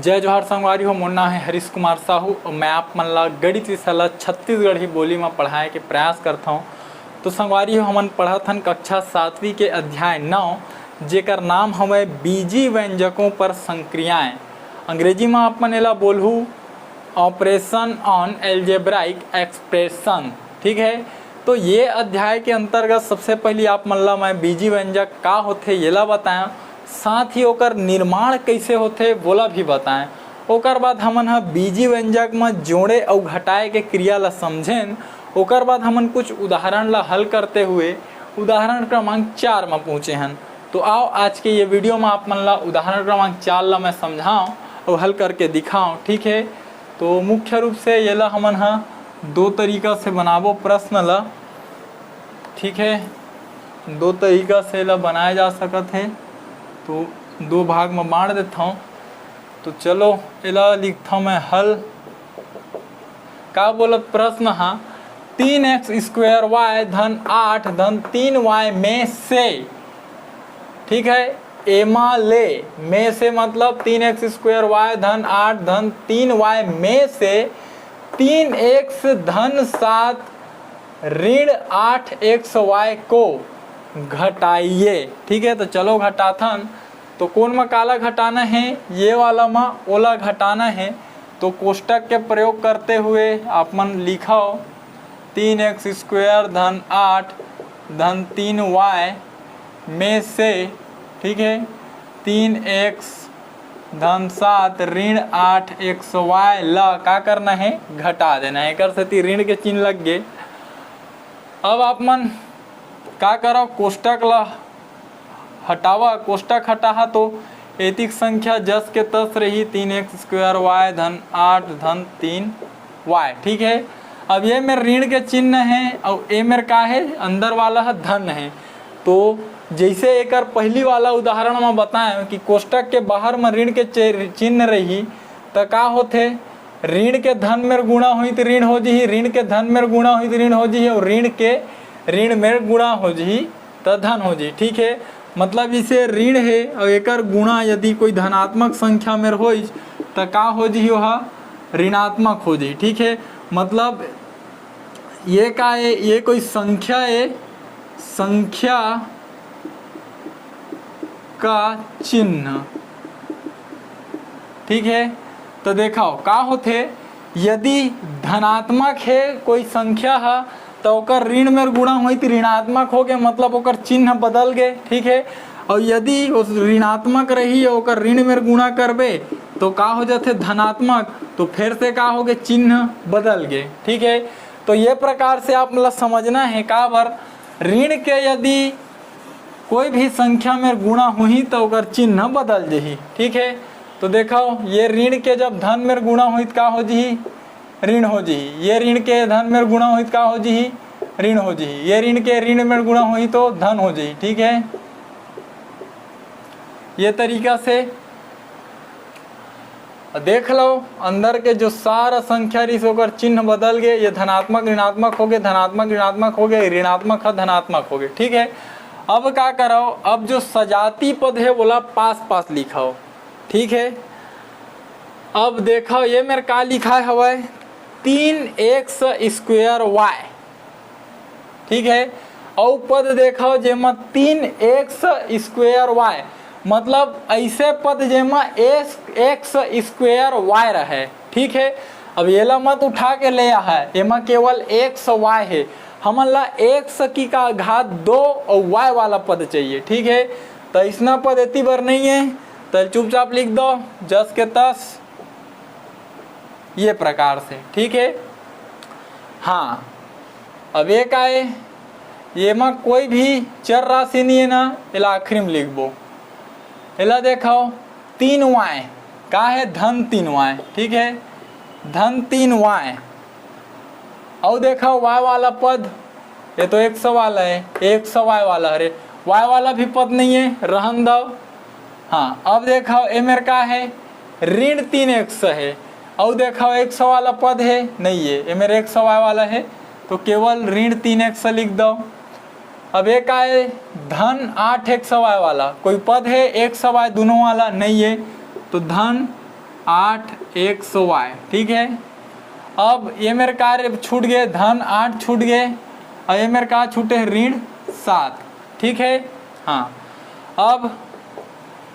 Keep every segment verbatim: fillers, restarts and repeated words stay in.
जय जोहार संगवारी हो, मोर नाम है हरीश कुमार साहू और मैं आप मन ला गणित विषय ला छत्तीसगढ़ी बोली में पढ़ाए के प्रयास करता हूँ। तो संगवारी हो, हमन पढ़त हन कक्षा सातवीं के अध्याय नौ, जेकर नाम हवय बीजी व्यंजकों पर संक्रियाएं। अंग्रेजी में आप मन एला बोलहू Operation on Algebraic Expression। ठीक है, तो ये अध्याय के अंतर्गत सबसे पहली आप मन ला मैं बीजी व्यंजक का होथे, येला बताया, साथ ही ओकर निर्माण कैसे होथे, वोला भी बताएं। ओकर बाद हमन ह बीजी व्यंजक म जोड़े अउ घटाए के क्रिया ला समझेन। ओकर बाद हमन कुछ उदाहरण ला हल करते हुए उदाहरण क्रमांक चार म पहुँचे हन। तो आओ, आज के ये वीडियो म आप मन ला उदाहरण क्रमांक चार ला मैं समझाऊँ अउ हल करके दिखाऊँ। ठीक है, तो मुख्य रूप से येला हमन ह दो तरीका से बनाबो प्रश्न ला। ठीक है, दो तरीका से एला बनाए जा सकत है। तो दो भाग म बांट देथौं। तो चलो, एला लिखथौं मैं हल। का बोलत प्रश्न हा, तीन एक्स स्क्वायर वाई धन आठ धन तीन वाई में से, ठीक है, एमा ले, में से मतलब तीन एक्स स्क्वायर वाई धन आठ धन तीन वाई में से तीन एक्स धन सात ऋण आठ एक्स वाई को घटाइए। ठीक है, तो चलो घटाथन। तो कोन म काला घटाना है? ये वाला म ओला घटाना है। तो कोष्टक के प्रयोग करते हुए आप मन लिखव, तीन एक्स स्क्वायर धन आठ धन तीन वाई में से, ठीक है, तीन एक्स धन सात ऋण आठ एक्स वाई ला का करना है? घटा देना है। एकर सेती ऋण के चिन्ह लग गे। अब आप मन का करव, कोष्टक ला हटावा, कोष्टक हटाहा तो एतिक संख्या जस के तस रही, तीन एक्स स्क्वायर वाई धन आठ धन तीन वाई। ठीक है, अब ये मेर ऋण के चिन्ह है और ये मेर का है, अंदर वाला है धन है। तो जैसे एकर पहली वाला उदाहरण में बताएं कि कोष्टक के बाहर में ऋण के चि-, चिन्ह रही, त का होथे? ऋण के धन मेर गुणा होही त ऋण हो जही, ऋण के धन मेर गुणा होही त ऋण हो जही, और ऋण के ऋण मेर गुणा हो जही त धन हो जही। ठीक है, मतलब इसे ऋण है और एकर गुणा यदि कोई धनात्मक संख्या मेर होइस त का हो जही? ओहा ऋणात्मक हो जही। ठीक है, मतलब ये का है? ये कोई संख्या है, संख्या का चिन्ह। ठीक है, तो देखाओ का होथे, यदि धनात्मक है कोई संख्या हा, तो ओकर ऋण मेर गुणा होई तो ऋणात्मक हो गए, मतलब ओकर चिन्ह बदल गए। ठीक है, और यदि उस ऋणात्मक रही, ओकर ऋण मेर गुणा करबे, तो का हो जाथे? धनात्मक। तो फिर से का हो गए? चिन्ह बदल गए। ठीक है, तो ये प्रकार से आप मतलब समझना है, काबर ऋण के यदि कोई भी संख्या मेर गुणा होही तो ओकर चिन्ह बदल जही। ठीक है, तो देखो, ये ऋण के जब धन मेर गुणा होही तो का हो जही? ऋण हो जही। ये ऋण के धन मेर गुणा होही तो का हो जही? ऋण हो जही। ये ऋण के ऋण मेर गुणा होही तो धन हो जही। ठीक है, ये तरीका से देख लो, अंदर के जो सारा संख्या रहिस ओकर चिन्ह बदल गए। ये धनात्मक ऋणात्मक हो गए, धनात्मक ऋणात्मक हो गए, ऋणात्मक ह धनात्मक हो गए। ठीक है, अब का करो, अब जो सजाती पद है ओला पास पास लिखाओ। ठीक है, अब देखो ये मेर का लिखाए हवय, तीन एक्स स्क्वायर वाई। ठीक है, अउ पद देखो जेमा तीन एक्स स्क्वायर वाई, मतलब ऐसे पद जेमा एक्स स्क्वायर वाई रहे। ठीक है, अब येला मत उठा के ले आहा, एमा केवल एक्स वाई है। हमन ला एक्स की का घात दो और वाई वाला पद चाहिए। ठीक है, तो इसना पद एती बर नहीं है, तो चुपचाप लिख दो जस के तस, ये प्रकार से। ठीक है, हाँ, अब ये का है, ये मा कोई भी चर राशि नहीं है ना, एला आखिरी में लिखबो। एला देखो, तीन वाई का है? धन तीन वाई। ठीक है, धन तीन वाई। अउ देखो, वाई वाला पद, ये तो एक्स वाला है, एक्स वाई वाला, अरे वाई वाला भी पद नहीं है, रहन दो। हाँ, अब देखो, ए मेर का है? ऋण तीन एक्स है। अउ देखो, एक्स वाला पद है, नहीं है, ए मेर एक्स वाई वाला है, तो केवल ऋण तीन एक्स लिख दो। अब एक आए धन आठ एक्स वाई वाला, कोई पद है एक्स वाई दोनों वाला? नहीं है, तो धन आठ एक्स वाई, ठीक है। अब ये मेर का छूट गए, धन आठ छूट गए, और ये मेर का छूटे है, ऋण सात, ठीक है। हाँ, अब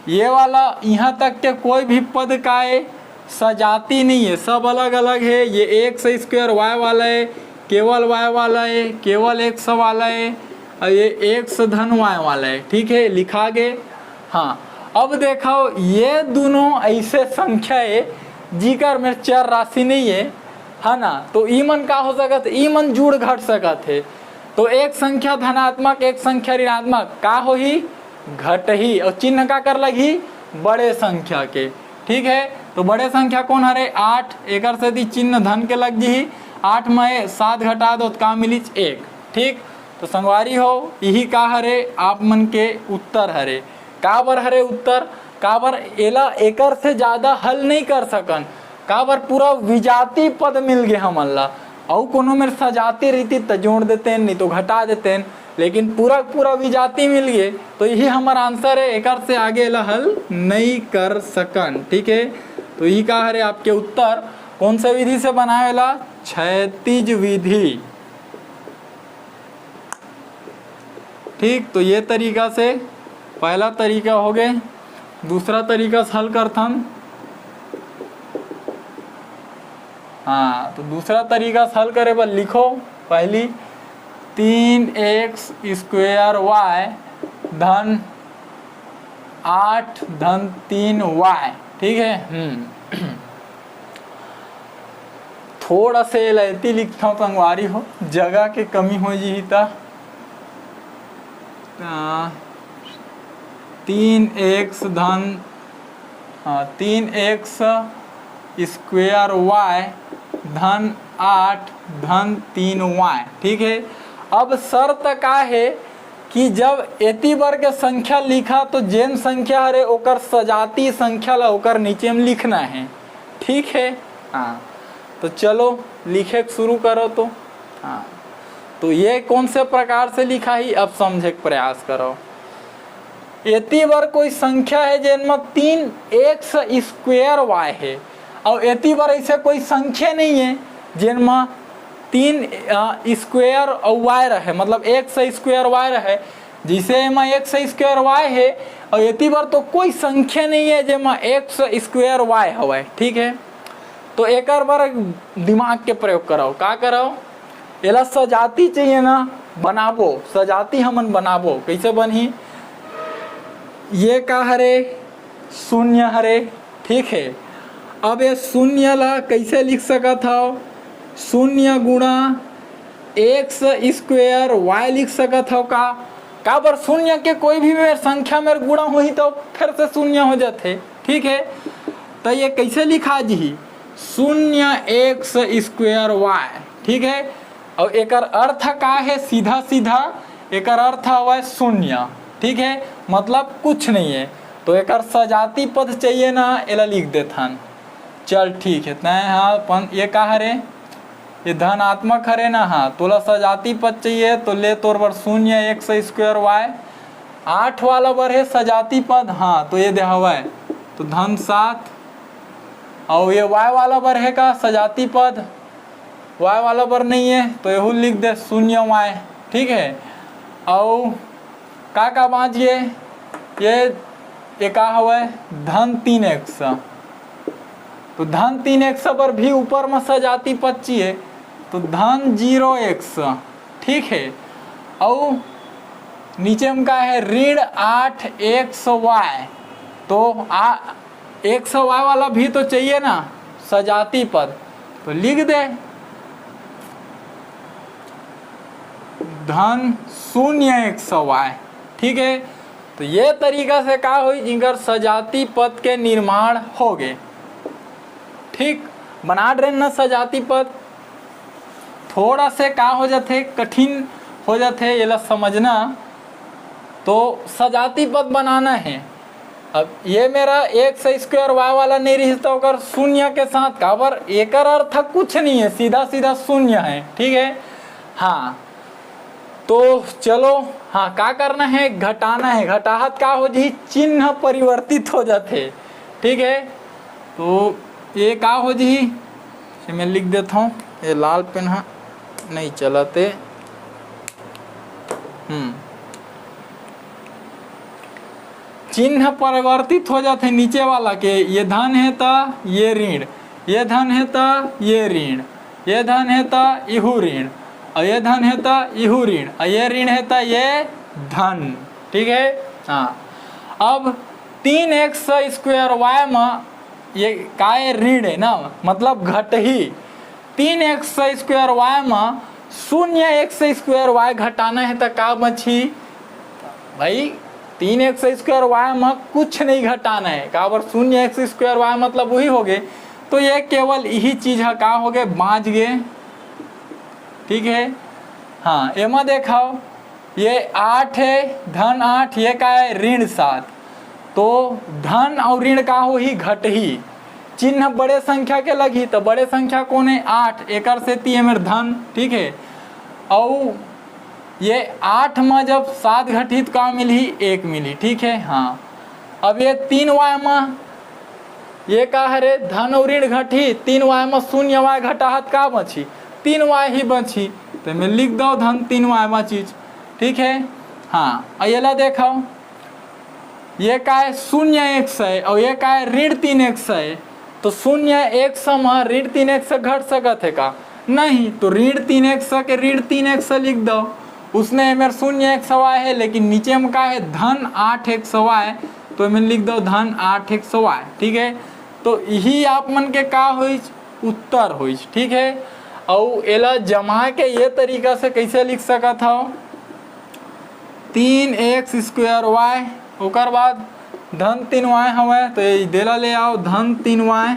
ये वाला यहाँ तक के कोई भी पद का ये सजाती नहीं है, सब अलग अलग है। ये एक्स स्क्वायर वाई वाला है, केवल वाई वाला है, केवल एक्स वाला है, और ये एक्स धन वाई वाला है, ठीक है, लिखा गए। हाँ, अब देखो, ये दोनों ऐसे संख्या है जिकर में चर राशि नहीं है, है ना, तो ई मन का हो सकत, ई मन जुड़ घट सकत है। तो एक संख्या धनात्मक, एक संख्या ऋणात्मक का होही? घटही। और चिन्ह का कर लगही? बड़े संख्या के, ठीक है। तो बड़े संख्या कौन हरे? आठ। एकर सेती चिन्ह धन के लग जही। आठ में सात घटा दो तो का मिलिच? एक। ठीक, तो संगवारी हो, यही का हरे? आप मन के उत्तर हरे। काबर हरे उत्तर? काबर एला एकर से ज्यादा हल नहीं कर सकन। काबर पूरा विजाती पद मिल गए हमन ला। अउ कोनो मेर सजाती रहितिस त जोड़ देतेन, नहीं तो घटा देतेन, लेकिन पूरा पूरा विजाती मिल गए। तो यही हमर आंसर है, एकर से आगे एला हल नहीं कर सकन। ठीक है, तो यही का हरे आपके उत्तर, कौन से विधि से बनाए ला? क्षैतिज विधि। ठीक, तो ये तरीका से पहला तरीका हो गए। दूसरा तरीका से हल करथन। हाँ, तो दूसरा तरीका से हल करे बर लिखो, पहली तीन एक्स स्क्वायर वाई धन आठ धन तीन वाई, ठीक है। हम्म थोड़ा से लैती लिखता हूँ, संगवारी हो, जगह के कमी हो जी। त तीन एक्स धन, हाँ, तीन एक्स स्क्वायर वाई धन आठ धन तीन वाई, ठीक है। अब शर्त का है कि जब एती बर के संख्या लिखा, तो जेन संख्या हरे ओकर सजाती संख्या ला ओकर नीचे में लिखना है, ठीक है। हाँ, तो चलो लिखे के शुरू करो। तो हाँ, तो ये कौन से प्रकार से लिखा ही, अब समझे के प्रयास करो। एती बर कोई संख्या है जेन म तीन एक्स स्क्वायर वाई है, और एती बर ऐसे कोई संख्या नहीं है जेन म तीन स्क्वायर और वाई रहे, मतलब एक्स स्क्वायर वाई रहे। जैसे एमा एक्स स्क्वायर वाई है, और एती बर तो कोई संख्या नहीं है जेमा एक्स स्क्वायर वाई हवय, ठीक है। तो एकर बर दिमाग के प्रयोग करव। का करव? एला सजाती चाहिए ना, बनाबो, सजाती हमन बनाबो। कैसे बनही? ये का हरे? शून्य हरे, ठीक है। अब ये शून्य ला कैसे लिख सकत हव? शून्य गुणा एक्स स्क्वायर वाई लिख सकत हव का? काबर शून्य के कोई भी मेर संख्या मेर गुणा होही तो फिर से शून्य हो जाथे, ठीक है। तो ये कैसे लिखा जी? शून्य एक्स स्क्वायर वाई, ठीक है। और एकर अर्थ का है? सीधा सीधा एकर अर्थ हवय शून्य, ठीक है, मतलब कुछ नहीं है। तो एकर सजाती पद चाहिए ना, एला लिख देथन। चल ठीक है, तय हाँ अपन ये का हरे, ये धनात्मक हरे ना, हाँ, तोला सजाती पद चाहिए तो ले तोर बर शून्य एक्स स्क्वायर वाई, आठ वाला बर है सजाती पद, हाँ, तो ये दे हवय, तो धन सात। और ये वाई वाला बर है का सजाती पद? वाई वाला बर नहीं है, तो यहू लिख दे शून्य वाई, ठीक है। और का का बाँच गे? ये ये का हवय? धन तीन एक्स। तो धन तीन एक्स बर भी ऊपर में सजाती पद चाहिए, तो धन जीरो एक्स, ठीक है। और नीचे में का है? ऋण आठ एक्स वाई। तो आ एक्स वाई वाला भी तो चाहिए ना, सजाती पद, तो लिख दे धन शून्य एक्स वाई, ठीक है। तो ये तरीका से का होई, जिनकर सजाती पद के निर्माण हो गए। ठीक, बना रहे ना सजाती पद, थोड़ा से का हो जाथे, कठिन हो जाथे एला समझना। तो सजाती पद बनाना है। अब ये मेरा एक्स स्क्वायर वाई वाला नहीं रही तो ओकर शून्य के साथ, काबर एकर अर्थ कुछ नहीं है, सीधा सीधा शून्य है, ठीक है। हाँ, तो चलो, हाँ, का करना है? घटाना है। घटाहत का हो जी? चिन्ह परिवर्तित हो जाथे, ठीक है। तो ये का हो जही, ये मैं लिख देता हूँ, ये लाल पेन हा नहीं चलते। हम्म, चिन्ह परिवर्तित हो जाते नीचे वाला के, ये धन है त ये ऋण, ये धन है त ये ऋण, ये धन है त इहू ऋण, और ये धन है त इहू ऋण, और ये ऋण है त ये धन। ठीक है, हाँ। अब तीन एक्स स्क्वायर वाई में ये काय ऋण है ना, मतलब घटही। तीन एक्स स्क्वायर वाई में शून्य एक्स स्क्वायर वाई घटाना है त का बची? भाई, तीन एक्स स्क्वायर वाई में कुछ नहीं घटाना है, काबर शून्य एक्स स्क्वायर वाई मतलब वही हो गए। तो ये केवल यही चीज है, का हो गए, बाँच गए। ठीक है, हाँ, एमा देखाओ, ये आठ है, धन आठ, ये का है, ऋण सात। तो धन और ऋण का होही, घटही। चिन्ह बड़े संख्या के लगही, तो बड़े संख्या कौन है? आठ। एकर सेती एमेर धन। ठीक है, और ये आठ में जब सात घटही तो का मिलही? एक मिलही। ठीक है, हाँ। अब ये तीन वाई में ये का हरे, धन और ऋण घटही, तीन वाई में शून्य वाई घटाहत का बची? तीन वाई ही बची। तो मैं लिख दो धन तीन वाई बची। ठीक है, हाँ। और ये ला देखाओ, ये का है, शून्य एक्स है और ये का है, ऋण तीन एक्स है। तो शून्य एक्स में ऋण तीन एक्स घट सकत है का? नहीं। तो ऋण तीन एक्स के ऋण तीन एक्स लिख दो। उसने एमेर शून्य एक्स वाई है, लेकिन नीचे में का है, धन आठ एक्स वाई। तो एमेर लिख दो धन आठ एक्स वाई। ठीक है, तो यही आप मन के का होइच, उत्तर होइच। ठीक है, और एला जमा के ये तरीका से कैसे लिख सकत हो, तीन एक्स स्क्वायर वाई, ओकर बाद धन तीन वाई हवय, तो ये देला ले आओ, धन तीन वाई।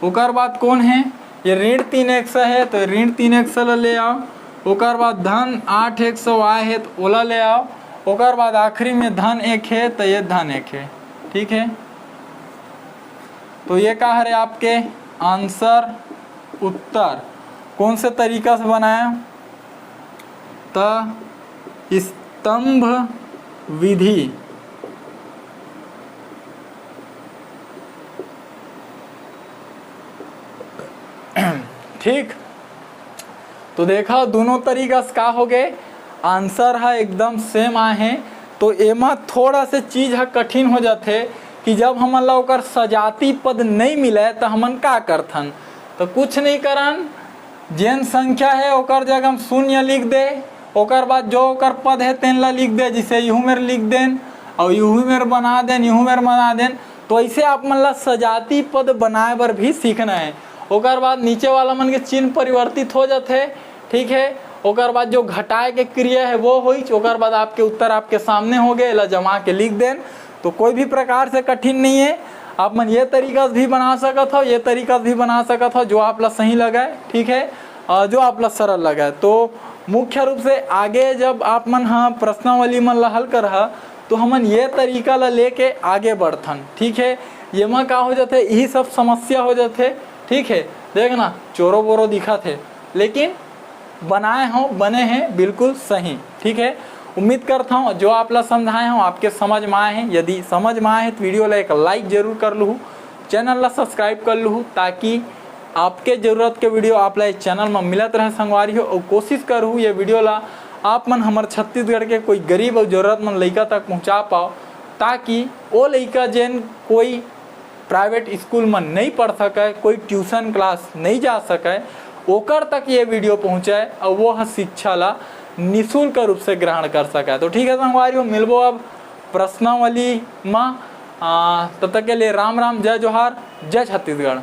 ओकर बाद कौन है? ये ऋण तीन एक्स है, तो ऋण तीन एक्स ला ले आओ। ओकर बाद धन आठ एक्स वाई है, तो ओला ले आओ। ओकर बाद आखिरी में धन एक है, तो ये धन एक है। ठीक है, तो ये का हरे आपके आंसर, उत्तर। कौन से तरीका से बनाया? त स्तंभ विधि। ठीक, तो देखा, दोनों तरीका से का हो गए, आंसर ह एकदम सेम आए हैं। तो एमा थोड़ा से चीज ह कठिन हो जाथे कि जब हमन ला ओकर सजाती पद नहीं मिले, तो हमन का करथन? तो कुछ नहीं करन, जेन संख्या है ओकर जगह हम शून्य लिख दे, ओकर बाद जो ओकर पद है तेन ला लिख दे, जैसे इहू मेर लिख देन और इहू मेर बना देन, इहू मेर बना देन। तो ऐसे आप मन ला सजाती पद बनाए बर भी सीखना है। ओकर बाद नीचे वाला मन के चिन्ह परिवर्तित हो जाथे। ठीक है, ओकर बाद जो घटाए के क्रिया है वो होइच, ओकर बाद आपके उत्तर आपके सामने हो गए, एला जमा के लिख देन। तो कोई भी प्रकार से कठिन नहीं है, आप मन ये तरीका से भी बना सकत हो, ये तरीका से भी बना सकत हो, जो आप ला सही लगे। ठीक है, और जो आप ला सरल लगे। तो मुख्य रूप से आगे जब आप मन ह प्रश्नावली मन ला हल करहा, तो हमन ये तरीका ला लेके आगे बढ़थन। ठीक है, ये मा का हो जाथे, यही सब समस्या हो जाथे। ठीक है, देखना, चोरो बोरो दिखत हे, लेकिन बनाए हो, बने हैं बिल्कुल सही। ठीक है, उम्मीद करता हूँ जो आप ला समझाए हो आपके समझ में आए हैं। यदि समझ में आए हैं तो वीडियो ला एक लाइक जरूर कर लूहू, चैनल ला सब्सक्राइब कर लूहू, ताकि आपके जरूरत के वीडियो आप ला इस चैनल में मिलत रहे संगवारी हो। और कोशिश करहू ये वीडियो ला आप मन हमर छत्तीसगढ़ के कोई गरीब और जरूरतमंद लइका तक पहुँचा पाओ, ताकि वो लइका जेन कोई प्राइवेट स्कूल में नहीं पढ़ सके, कोई ट्यूशन क्लास नहीं जा सके, ओकर तक ये वीडियो पहुँचे और वो ह शिक्षा ला निशुल्क रूप से ग्रहण कर सके। तो ठीक है संगवारी हो, मिलबो अब प्रश्नावली में। आ, तब तक के लिए राम राम, जय जोहार, जय छत्तीसगढ़।